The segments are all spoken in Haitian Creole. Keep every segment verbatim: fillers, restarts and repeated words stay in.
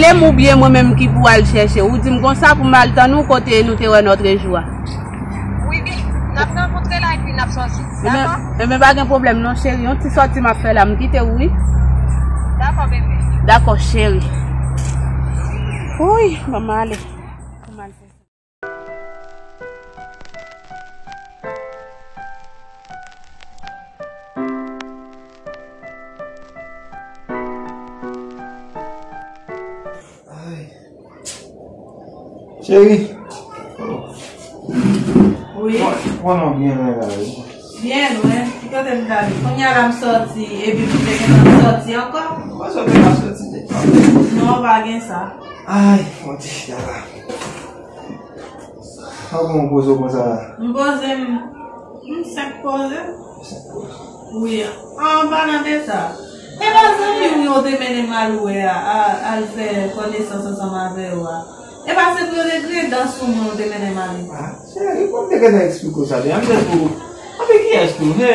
E m oubyen mwen menm ki pou al chèche w? Ou di m konsa pou m al tann ou kote nou te wè nòt jou a. Wi, wi. N ap rankontre la epi n ap sòti. Dakò? Enben, pa gen pwoblèm non, cheri. Yon ti sòti m ap fè la, m kite w, wi. Dakò, bebe. Dakò, cheri. Wouy, ban m ale. Pou m al fè sa. Ay. Cheri. Wi. Kòman w byen lwen la, wi? Byen lwen. Ki kote m t ale? Kounye a la m sòti, epi m te gentan sòti ankò. Mwen sòti, m ap sòti deja. Non, pa gen sa. Ay, mwen te chita la. Sa bon poze w konsa? M poze m, m senk poze. Senk poze. Wi. An palan de sa, e pa zanmi w yo te mennen m al wè a, a, al fè konesans ansanm avè yo a? E pa se pou yo te griyen dan sou mwen yo te mennen m ale? Ah, cheri, pou m te gentan eksplike w sa deja, m te di w, anpi kiyès tou? He,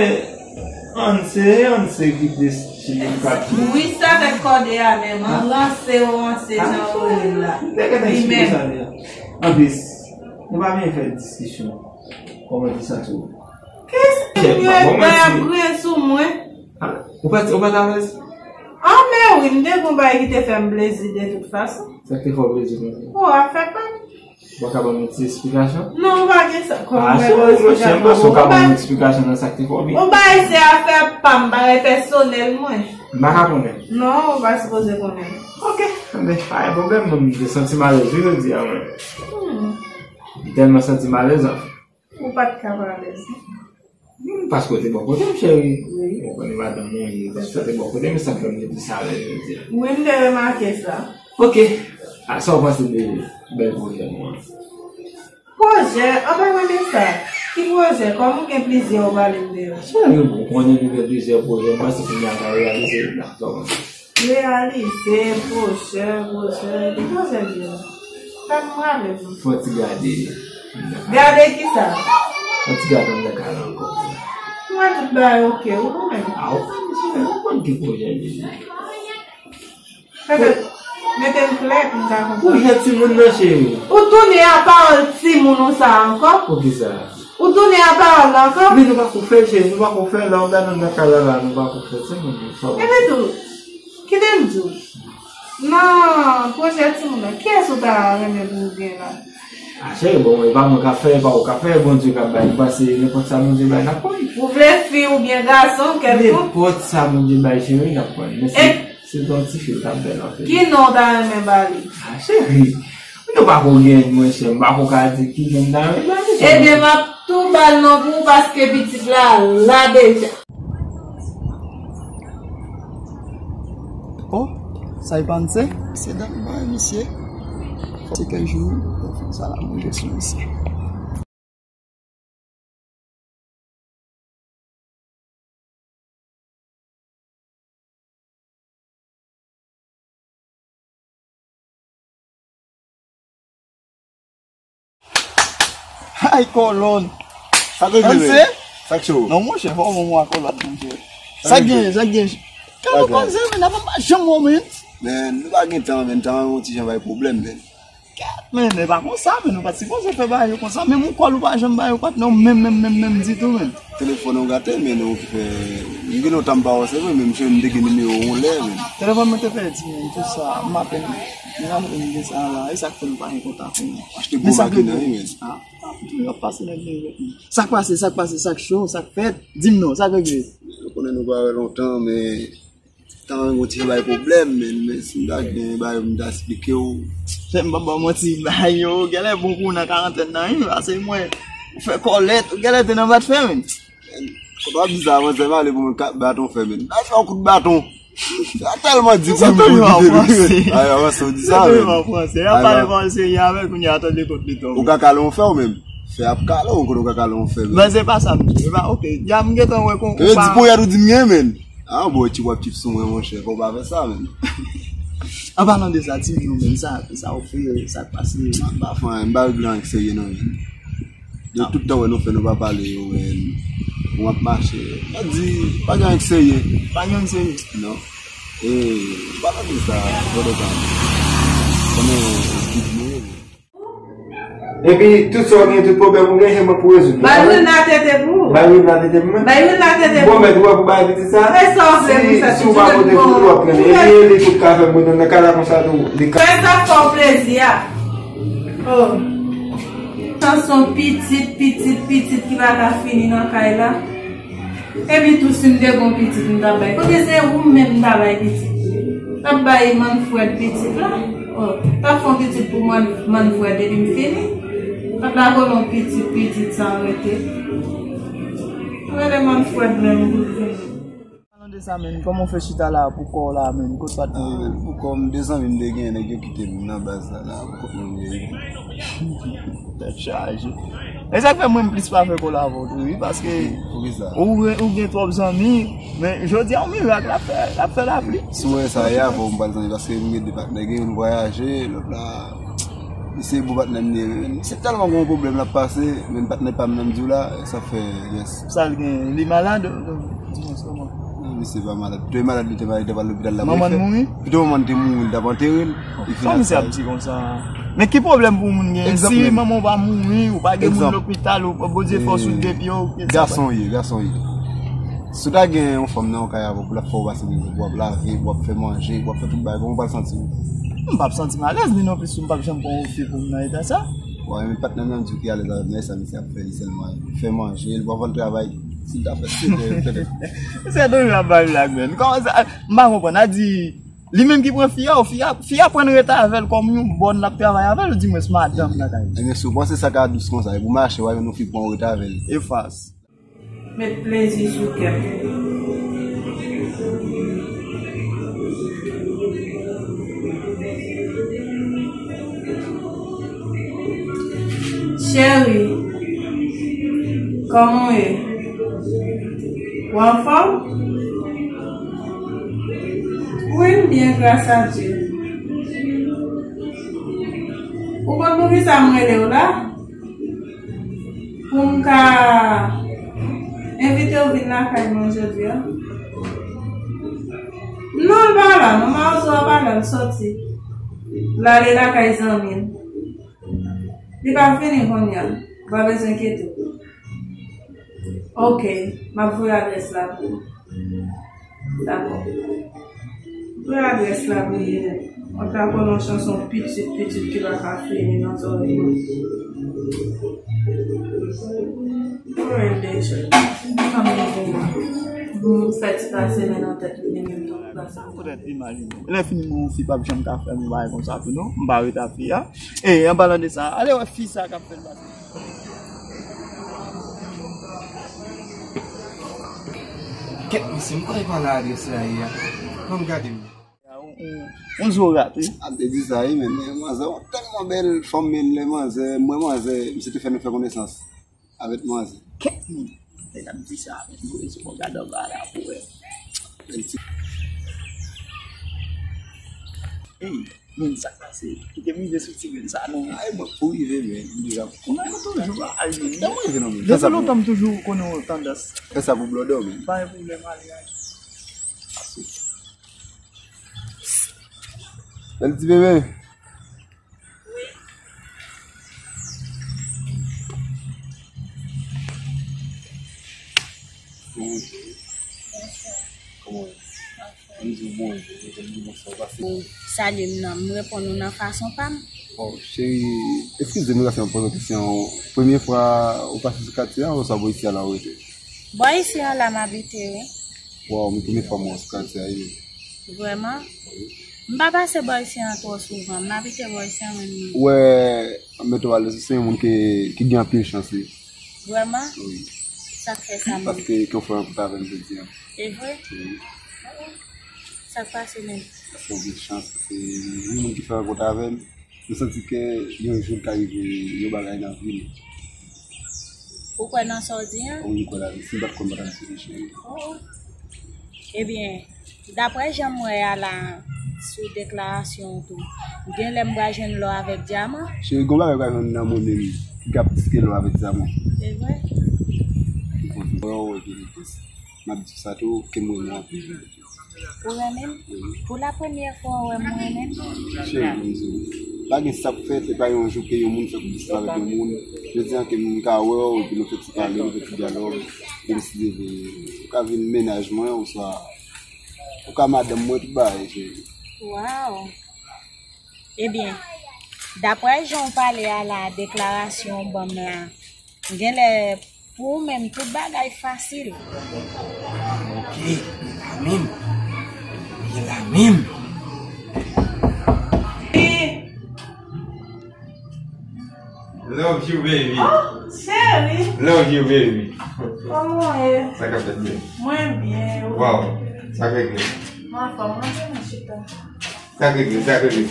Anse, Anse ki de ki ka ki. Wi, sa tèt kòde a menm, an ranse, ranse, jan yo rele l la. M te gentan eksplike w sa deja. Anplis, nou pa vin fè diskisyon. Kòman di sa tou? Kiyès ki griyen dan y ap griyen sou mwen? Ah, ou pa, ou pa t alèz? Ah, men wi, m te gon bagay ki te fè m plezi de tout fason. Sa k te fè w plezi konsa? O, afè pa m. Ou pa ka ban m yon ti esplikasyon? Non, ou pa gen sa. Kòman m bay yon esplikasyon? Ou pa ka ban m yon esplikasyon nan sa k te fè w byen? Yon bagay se afè pa m, bagay pèsonèl mwen. M pa ka konnen? Non, ou pa sipoze konnen. Ok, enben, pa gen pwoblèm, mwen, m te santi m alèz wi jodi a, mwen. Hmm. M tèlman santi m alèz, anfen. Ou pa t ka pa alèz. Hmm, paske w te bò kote m, cheri. Wi. Ou konnen madanm mwen ye, paske w te bò kote m, sa fè m te plis alèz jodi a. Wi, m te remake sa. Ok. A, sa w panse de bèl pwojè nou an? Pwojè? An palan de sa, ki pwojè? Kòm ou gen plizyè ou pale m de yo. Cheri, ou konnen nou gen plizyè pwojè, m panse kounye a ka reyalize youn la. Sa w panse? Reyalize, pwojè, pwojè, ki pwojè li ye? Fè m rale non. Fò ti gade. Gade kisa? Fò ti gade anndan kay la ankò. Mwen tout bagay ok, ou konprann? A, ou konn, cheri, ou konn ki pwojè li ye. Mete, mete m klè pou m ka konprann. Pwojè timoun nan, cheri. Ou tounen a pawòl timoun ou sa ankò? Poukisa? Ou tounen a pawòl la ankò? Men nou pako fè l, cheri, nou pako fè l. Lè w gade anndan kay la la, nou pako fè timoun nan. Epi tou, kite m di w. Nan pwojè timoun nan, kiyès ou ta renmen pou w gen la? A, cheri, bon, e pa mwen k ap fè, e pa ou k ap fè, Bondye k ap bay. Nou panse nenpòt sa Bondye bay, n ap pran. Ou vle fi oubyen gason, kèlkonk? Nenpòt sa Bondye bay, cheri, n ap pran. Men si, si se yon tifi, l t ap bèl anpil. Ki non w ta renmen ba li? A, cheri, nou pako gen, monchè, m pako ka di ki non m ta renmen ba li, cheri. Ebyen, m ap tou ba l non pou ou, paske pitit la la deja. Oh, sa e panse? Se dam bay misye. Fò se kèk jou, fò sa la manje sou misye. Ay, kolòn. Sa k rive, men? Sa k cho? Non, monchè, fò mwen mwa kolòn, monchè. Sa k gen, sa k gen? Kalon panse, men, n ap pa janm wè, men. Men, nou pa gen tan, men, tan yon ti jan bay pwoblèm, men. Kèt, men, e pa konsa, men, nou pa t sipoze fè bagay yo konsa. Menm yon kòl ou pa janm bay yon patnè w, menm, menm, menm, menm ditou, men. Telefòn ou gate, men, ou ki fè, m gen lontan m pa wè w, se vre, men, monchè, m te gen nimewo w yon lè, men. Telefòn mwen te pèdi, men, tout sa, m apèn, men, apre m gen sa la, e sa k fè m pa gen kontak ou, men. Achte gwo makina, wi, men. Ah, tou yo ap pase nan gen yo. Sa k pase, sa k pase, sa k cho, sa k fèt? Di m non, sa k regle? Ou konnen nou pa wè lontan, men tan yon ti bay pwoblèm, men, men si m ta gen bay, m ta esplike w. Chè, m p ap ba w manti, bay yo, genlè bon kou nan karantèn nan, wi, pase mwen, ou fè kòlèt, ou genlè te nan bat fè, men. Kote w ap di sa, avan, se pale pou mwen kat baton fè, men. Bay fè yon kout baton. Sa tèlman di pou m kite. Ay, avan, se w di sa, men. Sa tèlman franse. Y ap pale franse, y avè kounye a, tande kont li tonbe. Ou ka kale yon fè, ou menm. Fè ap kale, ou konnen ou ka kale yon fè, men. Men se pa sa, m di. E pa, ok. Ya, m gentan wè kon, e di ponyèt ou di m gen, men. Ah, bon, ti w ap chip sou mwen, monchè, fò w pa fè sa, men. An palan de sa, di m non, men, sa, sa w fè, sa k pase? M pa fè anyen, m pa regle anyen k serye, non, men. De tout tan wè nou fè, nou pa pale yo, men. Ou ap mache. M ap di, pa gen anyen k serye. Pa gen anyen k serye? Non. E, pa tande sa, fò de tan. Epi, tout sa w gen, tout pwoblèm ou gen, se mwen pou rezoud yo. Bay Wilna tete pou ou. Bay Wilna tete pou mwen. Bay Wilna tete pou ou. Bon, mèt, ou wè pou bay pitit sa? Fè sa w vle pou sa, si w pa pote pou li, w ap trennen. Epi, e li tout ka fè m rete nan kay la konsa tou. Li ka. Fè sa fè w plezi a. Oh. Sa se yon pitit, pitit, pitit ki pa ka fini nan kay la. Epi tou, si m te gon pitit, m ta bay. Kote se ou menm m ta bay pitit? M t ap bay Manfred pitit la. Oh, m t ap fè yon pitit pou Man-, Manfred epi m fini. M t ap lakòl yon pitit, pitit san rete. Rele Manfred menm pou l vini. Palan de sa, menn, kòman w fè chita la pou kò w la, menn? Kot patnè w ye? Ah, pou kò m, de zanmi m te gen, nèg yo kite m nan baz la, la, pou kont mwen m ye. Tèt chaje. E sa k fè mwen m plis pa fè kolabo tou wi, paske ou, ou gen twòp zanmi, men jodi a yon mirak l ap fè, l ap fè lapli. Si w wè sa ye avè w m pral zanmi, paske m gen de patnè, gen youn vwayaje, lòt la, misye bon patnè m li ye, men misye tèlman gen yon pwoblèm l ap pase, men patnè pa m nan m di w la, sa fè, yes. Sa l gen, li malad? Di mwen sèlman. Non, misye pa malad. Pito l malad, li te malad, li t ap al lopital la. Manman l mouri? Pito manman l te mouri, li t ap antere l. Sa misye ap di konsa? Men ki pwoblèm pou moun gen? Si manman w pa mouri, ou pa gen moun lopital, ou Bondye fè w sou de pye w. Gason w ye, gason w ye. Si w ta gen yon fanm nan yon kay avè w, pou l ap fè w pase mizè, pou w ap lave, pou w ap fè manje, pou w ap fè tout bagay, kòman w pral santi w? M p ap santi m alèz, ni non plis tou m p ap janm pran yon fi pou m nan eta sa. Bon, men patnè m nan di w ki alèz avè m nan, e sa misye ap fè, li sèlman fè manje, li pa vann travay. Si l ta fè sèt è, pètèt. Se toujou ap bay blag, menn. Kòman sa? M pa konprann. A di, li menm ki pran fi a, ou fi a, fi a pran rete avè l kòm yon bòn l ap travay avè l, ou di mwens madanm nan kay. Ebyen, si w panse sa ka dous konsa, epi w mache, w a jwenn yon fi pran rete avè l. E fas. Met plezi sou kè m. Cheri, kòman w ye? Ou anfòm? Wi, m byen, gras a Dye. Ou konn poukisa m rele w la? Pou m ka envite w vin lakay mwen jodi a? Non, l pa la. Manman Ozo a pa la, l soti. L ale lakay zanmi l. Li p ap vini kounye a. Ou pa bezwen enkyete w. Oke, m ap voye adrès la pou ou. Dakò. Voye adrès la pou li menm. Mwen ta konn yon chanson pitit, pitit ki pa ka fini nan zòrèy mwen. Voye l deja. Fanm nan pou mwen. Pou m fè ti pase men nan tèt li, li menm tou pase. Poutèt imajine. Lè fini, yon fi p ap janm ka fè m yon bagay konsa tou non. M pa ret ak fi a. E, an palan de sa, ale wè fi sa k ap fè l pase. Kèt, mesye, m kwè e pa la adrès la ye a. Ban m gade m. On, on, on zo rat, wi. A te di sa, wi, men, men manzè, on tèlman bèl fanm, men lè manzè, mwen manzè, misye te fè nou fè konesans avèk manzè. Kèt, men. Nèg ap di sa, men, mwen se bon gade anba la pou wè. Bèl ti. Ey. Men sa k pase? Kite m rive sou ti grenn sa non. Ay, mwen pou rive, men. M deja. Ou nan yo toujou, ay, men. Kite m rive non, men. Depi lontan m toujou konnen yon tandans. Fè sa pou blòdò, men. Pa gen pwoblèm, ale, ale. Bèl ti bebe. Kòman w ye? Kòman w ye? Ann di w bonjou, ann di w bonswa, w pase. Ou salye m nan, m reponn ou nan fason pa m. Oh, cheri, eskize m, m ap poze w kesyon. Premye fwa ou pase sou katye a, oswa bò isi a la ou rete? Bò isi a la m abite, wi. Waw, men premye fwa m wè w sou katye a, wi. Vrèman? Wi. M pa pase bò isi a twò souvan, m abite bò isi a menm. Ou wè, Mèt Owal, se yon moun ki, ki gen anpil chans, wi. Vrèman? Wi. Sa k fè sa menm? Paske ke w fè rankont avè m jodi a. E vre? Wi. Sa k pase menm? Paske w gen chans, paske yon moun ki fè rankont avè m, m santi ke yon jou l ka rive yon bagay nan vi l. Ou kwè nan sa w di an? Wi, m kwè nan vi. Si m pa t kwè, m pa t ap di li, cheri. Oh. Ebyen, daprè jan m wè a la, sou deklarasyon w tou, gen lè m pral jwenn lò avèk dyaman? Cheri, gon bagay w ka jwenn nan monnen m ki ka plis ke lò avèk dyaman. Se vre? Mwen wè w gen plis. M ap di w sa tou, ke m renmen w anpil. Ou renmen m? Pou la premyè fwa ou wè m, ou renmen m? Cheri, m di w, pa gen sa k fèt, e pa yon jou ke yon moun fè konplisman avèk yon moun. Jodi a ke m ka wè w, epi nou fè ti pale, nou fè ti dyalòg, e m deside ke ou ka vin mennaj mwen, oswa ou ka madanm mwen, tout bagay, cheri. Waw! Ebyen, daprè jan w pale a la, deklarasyon w ban m la, genlè pou ou menm tout bagay fasil. Ok, li la menm. Li la menm. Love you, baby. Oh, cheri. Love you, baby. Kòman w ye? Sa k ap fèt, baby? Mwen byen, wi. Waw, sa k regle? Mwen anfòm, mwen byen, mwen chita. Sa k regle, sa k regle?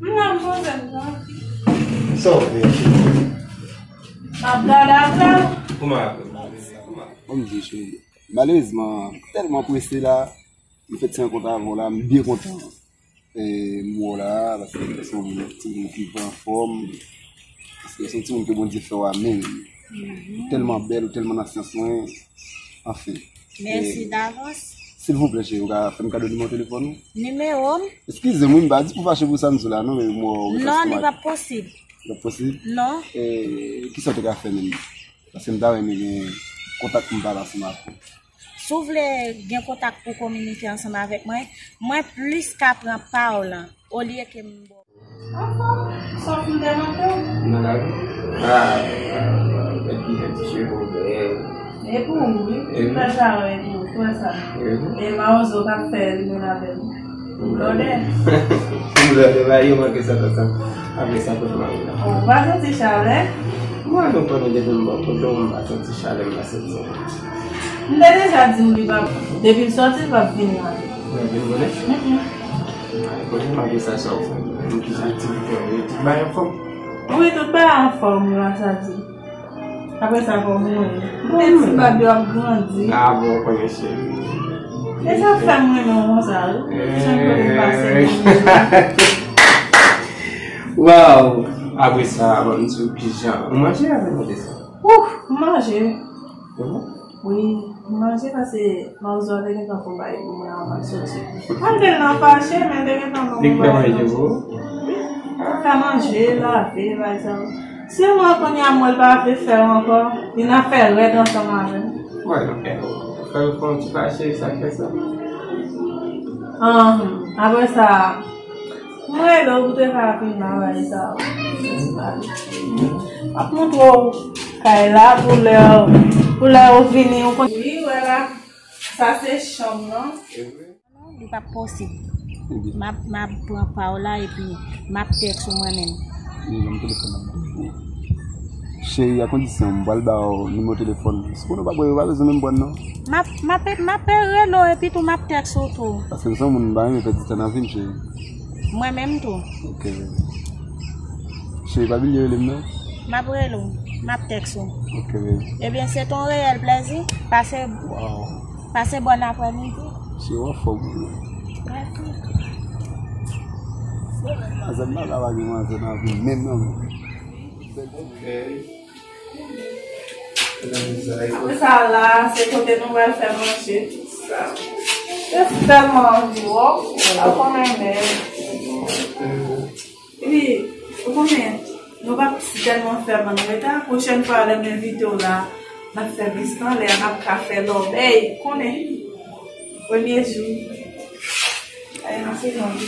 M nan poze m nan. Sa w fè, cheri? M ap gade apre w. Kòman apre? Kòman? Bon, m di, cheri. Malerezman, tèlman prese la, m fè ti rankont avè w la, m byen kontan. E, m wè w la, paske se yon timoun ki anfòm, paske se yon timoun ke Bondye fè w a menm. Ou tèlman bèl, ou tèlman nan sans mwen, anfen. Mèsi davans. Silvouplè, cheri, ou ka fè m kado nimewo telefòn ou? Nimewo m? Eskize m, wi, m pa di pou fache pou sa m di w la, non, men m wè w. Non, li p ap posib. Li p ap posib? Non. E, kisa w te ka fè menm? Paske m ta renmen gen kontak pou m pale ansanm avè w. Si w vle gen kontak pou kominike ansanm avèk mwen, mwen plis ka pran pa w lan, olye ke m ba w. Anfòm, sòf m te manke w. Nan lavi? Ah, mèt ki jan ti cheve w bèl. E pou ou, wi. E wi. Fè sa, wi, e pou ou, fè sa. E wi. E mawozo k ap fè rimèl avè m. Blòdè. Blòdè, ba yo manke sa konsa. Apre sa, kote mari la? Ou pa santi chalè? Mwen, nou konnen depi m bò kote w, m pa santi chalè, m pa santi anyen. M te deja di w li p ap, depi l sòti, l p ap vini la. Mwen vin konnen? Mm, mm. Ay, konnen malgre sa, sa w fè. M ki jan aktivite w ye, tout bagay anfòm? Wi, tout bagay anfòm, gras a Dye. Apre sa, kòman w ye? M te ti bab yo ap grandi. Ah bon, konnen cheri. E sa fè m renmen w konsa, wi. Jan kote pase. Waw! Apre sa, ban m di w kijan. Ou manje avè nou de sa? Ouf, m manje. Wi, m manje paske Mawozo te gentan fè yon bagay pou mwen anvan l soti. Malgre l nan fache, men te gentan ban mwen bagay pou manje. Fè manje, lave, bagay sa yo. Se mwen kounye a m wè l pa vle fè yo ankò, li nan fè rèd ansanm avè m. Wè, nou fè yo. Fè yo fè yon ti fache, sa k fè sa. Ahn, apre sa, mwen rele w pou te ka vin nan bagay sa yo. M ap montre w kay la pou lè, pou lè ou vini, ou konn. Wi, wè la. Sa se chanm nan. Non, li p ap posib. M ap, m ap pran pa w la epi m ap tèks ou mwen menm. Wi, ban m telefòn nan. Cheri, a kondisyon m pral ba w nimewo telefòn. Si konnen w pa pran, yo pa bezwen menm pran non. M ap, m ap, m ap rele w epi tou m ap tèks ou tou. Paske m se yon moun m pa renmen pèdi tan nan vi m, cheri. Mwen menm tou. Ok, baby. Cheri, pa bliye rele m non. M ap rele w, m ap tèks ou. Ok, baby. Ebyen, se te yon reyèl plèzi. Pase, pase bòn aprèmidi. Cheri, w anfòm wi. Mèsi. Se manzè m pa ka pa gen manzè nan vi m menm non. Ok. Apre sa la, se kote nou pral fè manje, tout sa. Se tèlman anvi wè w, a konn renmen. Epi, ou konnen, nou p ap si tèlman fè bann reta. Pwochèn fwa, lè m envite w la, n ap fè biskanlè, n ap ka fè lòbèy, konnen. Premye jou. Ay, nan sezon.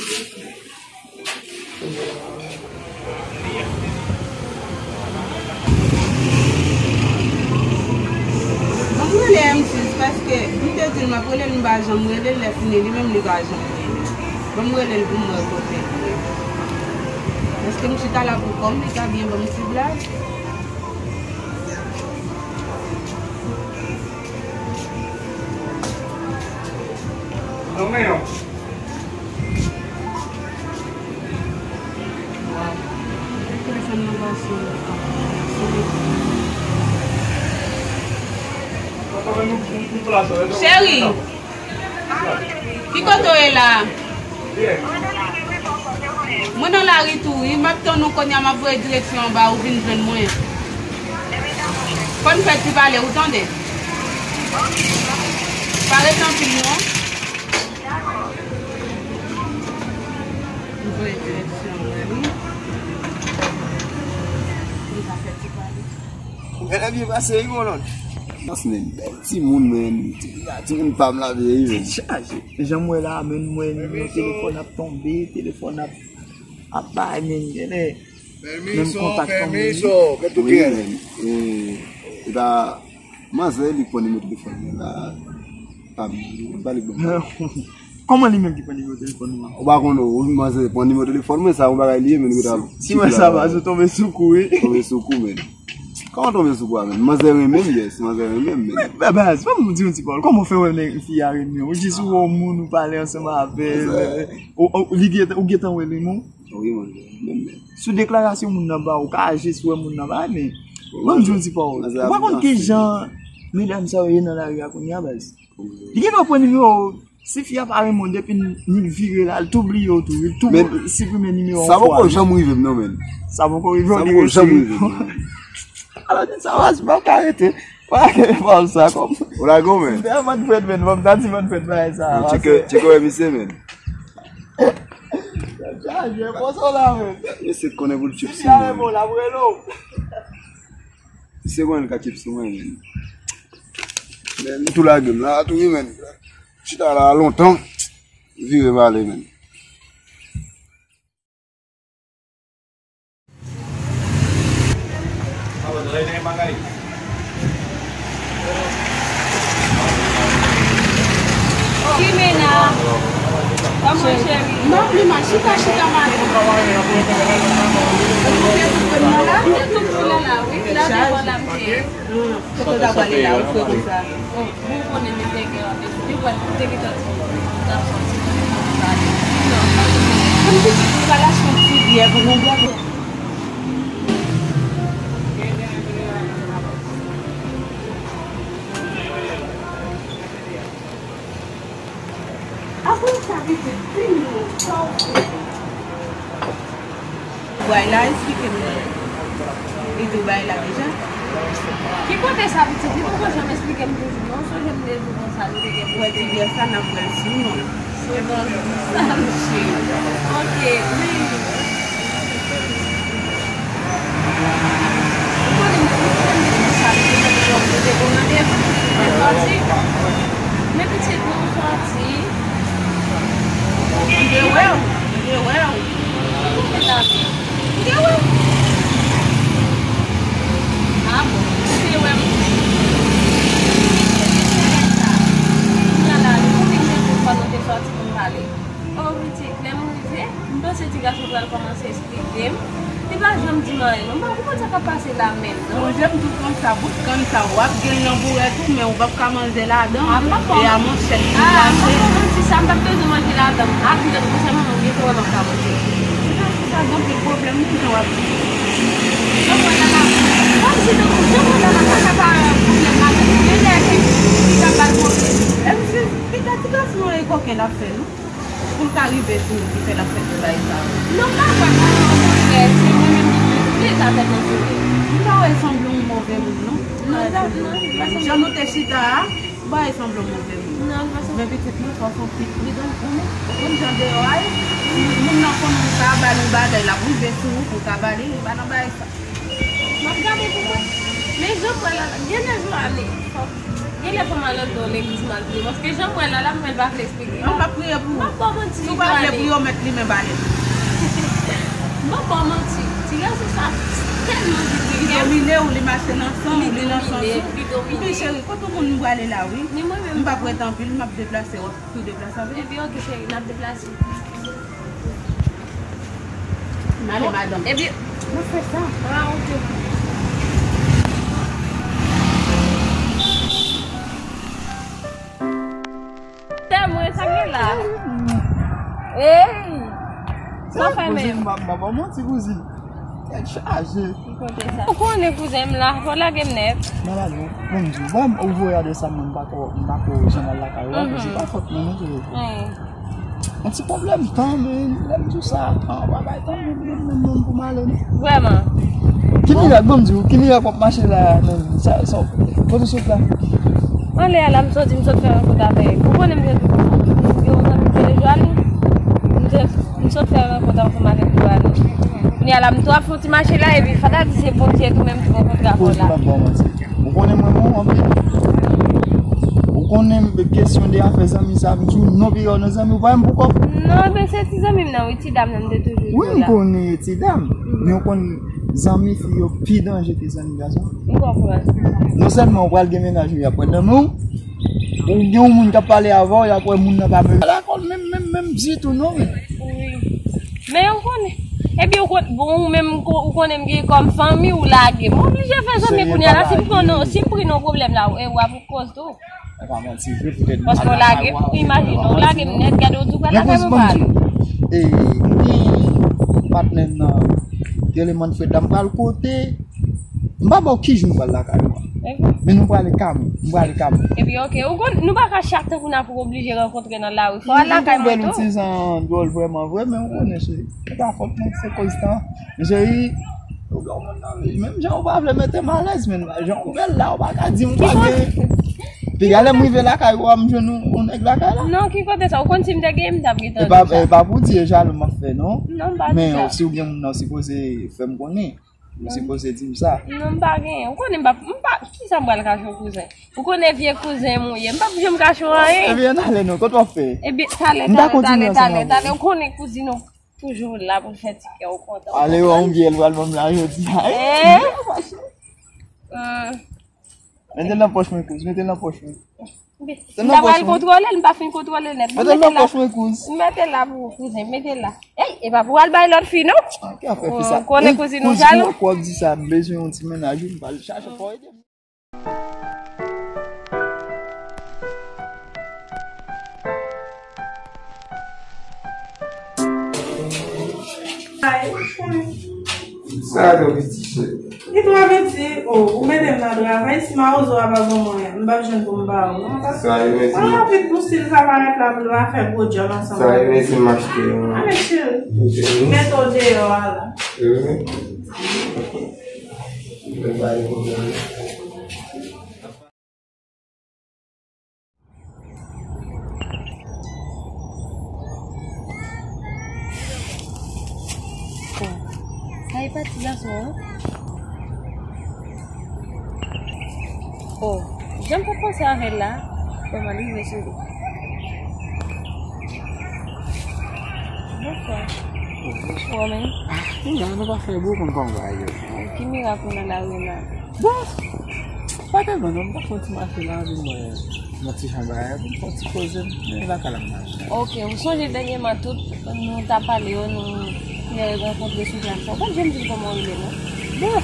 Ban m rele M six paske m te di l m ap rele l, m pa janm rele l, lè fini li menm li pa janm rele. Ban m rele l pou m wè kote l ye. Paske m chita la pou kò m, li ta byen ban m ti blag. Nan men w. Cheri, ki kote w ye la? Mwen nan lari tou wi, m ap tann ou kounye a, m ap voye direksyon anba, ou vin jwenn mwen. Fò n fè ti pale, ou tande? Pa rete anpil non. Mwen direksyon mwen wi. Li pa fè ti pale. Ou genlè byen pase wi, Kolòn. Mas, men, bèl timoun, men. Ti, timoun pa m la vye wi, men. Chaje. Jan m wè la, men, m wè nimewo telefòn ap tonbe, telefòn ap, ap bay, men, genlè. Menm kontak fanmi. Wi, men. E, e pa, manzè li pran nimewo telefòn mwen la. Pa m, pa li ban mwen. Kòman li menm ki pran nimewo telefòn ou an? Ou pa konn, ou manzè pran nimewo telefòn mwen, sa yon bagay li ye, men nou ta. Si mwen sa va, ou tonbe sou kou, wi. Tonbe sou kou, men. Kòman tonbe sou kou a, men? Manzè renmen m, yes, manzè renmen m, men. Men, baz, fò m di yon ti pawòl. Kòman w fè wè nèg fi a renmen w? Ou jis ou wè yon moun, ou pale ansanm avè l. Ou, ou, li gentan, ou gentan wè li, non? Wi, manzè renmen m, men. Sou deklarasyon moun nan ba ou, ou ka jis wè moun nan ba, men. Ban m di yon ti pawòl. Ou pa konn ki jan medam sa yo ye nan lari a kounye a, baz. Li gentan pran nimewo w. Si fi a pa renmen w, depi n, n vire la, l tou bliye w tou. L tou siprime nimewo w. Sa poko janm rive m non, men. Sa poko rive w, li rete wi. Alò, sa va, si pa ka rete. Pa ka rete pa sa kòm. Ou lage w, men. M te Manfred, men. Bon, m ta di Manfred bagay sa. Tcheke, tcheke wè misye, men. Chaje, pran sa w la, men. Misye konnen pou l tchips mwen. Misye konnen l ka tchips mwen, men. Men, m tou lage m la, tou wi, men. Chita la lontan, vire m ale, men. Kimena, kòman cheri? Non, li mal, chita, chita, mal. Ou te tou pran nan la? Ou te tou pran nan la, wi. La devan la m te ye. Kote w ta prale la, ou fè konsa? Bon, ou konnen m te gen randevou, li wè m te gentan di w, n ap sòti, nou te konn pale. Kòmsi si ou pral achte yon ti byè pou nou bwè. Apre sa, pitit, di nou, sa w fè? Bway la, esplike m non. Li di w bay la deja? Ki kote sa, pitit? Li poko janm esplike m toujou, non. Sonje m te di w konsa, nou te gen pwoblèm. Wè, ti byè sa, n ap bwè l sou non. Se bon, sa m cheri. Ok, wi. Ou konnen m te di w sa, m te gen yon kote pou mande m. Mèkòdi. Men pitit, nou sòti. M te wè w, m te wè w. Ou te la tou. M te wè w. A bon, ou te wè m. Kounye a la, nou te gen pou nou te sòti pou n pale. O pitit, lè m rive, m panse ti gason pral kòmanse esplike m. Li pa janm di m anyen, non. M pa konprann sa k ap pase la menm, non. Sonje m di w konsa, bout kann sa, w ap gen l nan bourèt ou, men ou p ap ka manje ladan l. A, m p ap manti. E a manchèt ki pase. A, m p ap manti, sa m p ap bezwen manje ladan l. A, pitit, konsa, manman, m gentan wè m ap ka manje. Ti gason sa gen anpil pwoblèm, wi, jan w ap di. Jan m wè l la, kòmsi tankou jan m wè l la, sa ka pa pwoblèm ladan l. Genlè, li ka ba l pwoblèm. E misye, piga ti gason an e koken l ap fè, non. Pou l ka rive sou nou ki fè l ap fè tout bagay sa yo. Non, m pa kwè, mwen, mwen, mwen, se mwen menm ki plis, m deja fè nan soulye. M pa wè l sanble yon move moun, non. Non, sa, non, li pa sanble. Jan nou te chita a, m pa wè l sanble yon move moun. Non, li pa sanble. Men pitit mwen, fò w se yon ti pridans, ou konnen. Ou konn jan deyò a ye. Si moun nan konnen w ka ba l yon bagay, l ap rive sou ou pou w ka ba li, li pa nan bagay sa. M ap gade pou mwen. Men jan m wè l la, genlè Joane, fòk, genlè fò m al anndan yon legliz m al priye. Paske jan m wè l la, la m wè l pa vle esplike. Non, m ap priye pou ou. M ap ba w manti, Joane. Si w pa vle priye, w mèt limen balèt. M ap ba w manti. Ti gason sa tèlman vit, li domine w, li mache nan san w, li nan sans ou. Li domine, li domine. Epi cheri, kote moun m prale la, wi. Ni mwen menm. M p ap ret anpil, m ap deplase, w ap tou deplase avè m. Epi, ok, cheri, n ap deplase. M ale, madanm. Ebyen, nou fè sa. Ah, ok. Sè mwen, sa gen la? Ey! Sa fè menm? M ap ba w manti, kouzin. Tèt chaje. Ou konnen kouzen m la, fò lage m nèt. Nan lage w, bon, m di w, bon, ou voye adrès la, mwen m pa ko, m pa ko janm al lakay ou a, se pa fòt mwen non, tou. Yon ti pwoblèm tan, men lè m di w sa, tan, w pa bay tan, men, men, men, men pou m ale, non. Vrèman. Ki mirak, ban m di w, ki mirak w ap mache la, men, sa, sa, kote w sot la? Anlè a la, m sòti, m sot fè rankont avèk, ou konnen m te di w, yon zanmi m te deja li, m te, m Sot fè rankont ansanm avèk nou ale. Kounye a la, m tou ap fè yon ti mache la, epi fò ta di se Bondye tou menm ki rankontre avè w la. Poz m ap ba w manti. Ou konnen mwen bon anpil. Ou konnen kesyon de afè zanmi sa, m di w non, piga w nan zanmi, ou pa menm pou kòb. Non, men se ti zanmi m nan, wi, ti dam nan, m te toujou di w la. Wi, m konnen ti dam. Men ou konn zanmi fi yo pi danje ke zanmi gason. M konprann. Non sèlman ou pral gen mennaj ou y ap pran nan men w, ou gen yon moun k ap pale avè w, y ap wè moun nan pa menm lakòl menm, menm, menm ditou non, men. Wi. Men ou konnen. Epi ou konn, bon, ou menm, ou konnen m gen kòm fanmi, ou lage m. M oblije fè zanmi kounye a la, si m pran non, si m pran non pwoblèm la, e w ap koz tou. E pa manti vre, poutèt paske w lage m, imajine, w lage m nèt, gade w tou pral lakay mwen pale. E, m gen patnè m nan, rele Manfred la, m pral kote, m pa ba w ki jou m pral lakay ou a. Men nou prale ka m, m prale ka m. Epi, oke, ou konn, nou pa ka chak tankou n ap oblije rankontre nan lari. Fò w al lakay mwen tou. Ou ti jan dwòl vrèman vre, men ou konnen, cheri, se pa fòt mwen, se koz tan. Men cheri, ou gen yon moun nan vi, menm jan ou pa vle mete m alèz, men jan ou bèl la, ou pa ka di m pa gen. Piga lè m rive lakay ou a, m jwenn yon, yon nèg lakay la. Non, ki kote sa? Ou konn si m te gen, m t ap gentan di w sa. E pa, e pa pou di e jalou m ap fè, non. Non, m pa di sa. Men si w gen moun nan, w sipoze fè m konnen. Ou sipoze di m sa. Non, m pa genyen. Ou konnen m pa, m pa, kisa m pral kache yon kouzen? Ou konnen vye kouzen m ou ye. M p ap janm kache w anyen. Ebyen, ale non, kote w ap fè? Ebyen, talè, talè, talè, talè, talè. Ou konnen kouzin ou toujou la pou fè ti kè w kontan. Ale wè yon biyè l pral ban m la jodi a. Eh? Mete l nan pòch mwen, kouz, mete l nan pòch mwen. M ta pral kontwole l, m pa fin kontwole l nèt. Mete l nan pòch mwen, kouz. Mete l la pou ou, kouzen, mete l la. Ey, e pa pou w al bay lòt fi, non. Ki afè fi sa? Ou konnen kouzin ou jalou. Kouz, pou w ap di sa, m bezwen yon ti mennaj, wi, m pral chache fò ede m. Sa yo piti chè. Li twò piti, o, ou mete m nan travay, si mawozo a pa ban mwen, m p ap jwenn pou m ba ou, non, paske mwen rapid pou stil sa parèt la, pou l pa fè gwo djòl ansanm avè m. Sa yo mèsi m achte, non. Ale, cheri. Mete w deyò a la. Oh, sa e pa ti gason an? Oh, jan m t ap panse avè l la, kòman li rive sou li? Bonswa. Oh, bonswa. Kòman? Ah, nou la, nou pa fè bò konn kòman bagay yo. Oh, ki mirak ou nan lari la? Bon, pa tèlman non, m t ap fè yon ti mache la, vin mwen yon ti jan bagay, pou m fè yon ti koze, men lakay la m mache. Ok, ou sonje dènyèman tout, nou t ap pale yo, nou te rankontre sou platfòm. Ou pa t janm di m kòman w rele non. Bon.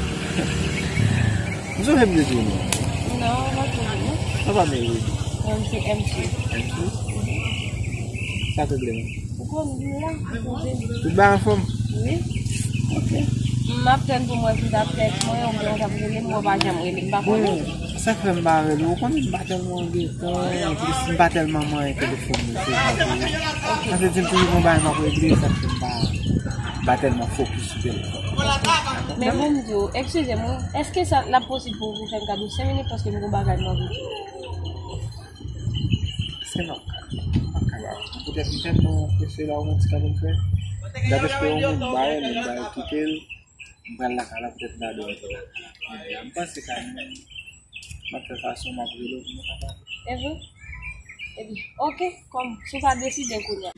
M sonje m te di w non. Non, ou pa t sonje non. Ou pa mele. Mwen se M C. M C? Sa k regle menm? Ou konn m la, poze m. Tout bagay anfòm? Wi. Ok. M ap tann pou m wè si w t ap tèks mwen, oubyen w t ap rele m, mwen pa janm rele, m pa konnen. Bon, sa k fè m pa rele w, ou konnen m pa tèlman gen tan, anplis m pa tèlman manyen telefòn mesye. Ok. Sa vle di m toujou gen yon bagay m ap regle, sa k fè m pa, m pa tèlman fokis sou telefòn. Men bon, m di w, eskize m wi, èske sa l ap posib pou w fè m kado senk minit paske m gen yon bagay m anvi di w? Se nòmal. M pa ka ba ou. Poutèt m tèlman apresye la, ou mèt ti ka pou m fè. Daprè se yon moun m ba l, m ba l kite l. M pral lakay la, poutèt m ta dwe rete lakay la. Kounye a, m panse ka menm, m ap fè fason m ap rele w pou nou ka pale. E vre? Ebyen, ok, kòm si w pa deside kounye a.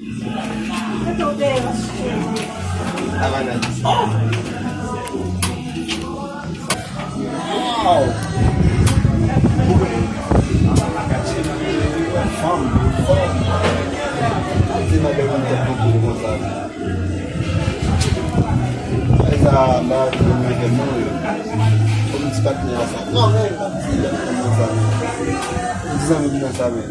Wow! Fanm, fanm. Ti madanm mwen tèt konpli konsa. E sa, m pa konn mwen tèt mwen, wi. Kòm ti patnè la sa. Non, men, m pa di, m pa di sa. M di zanmi m nan sa, men.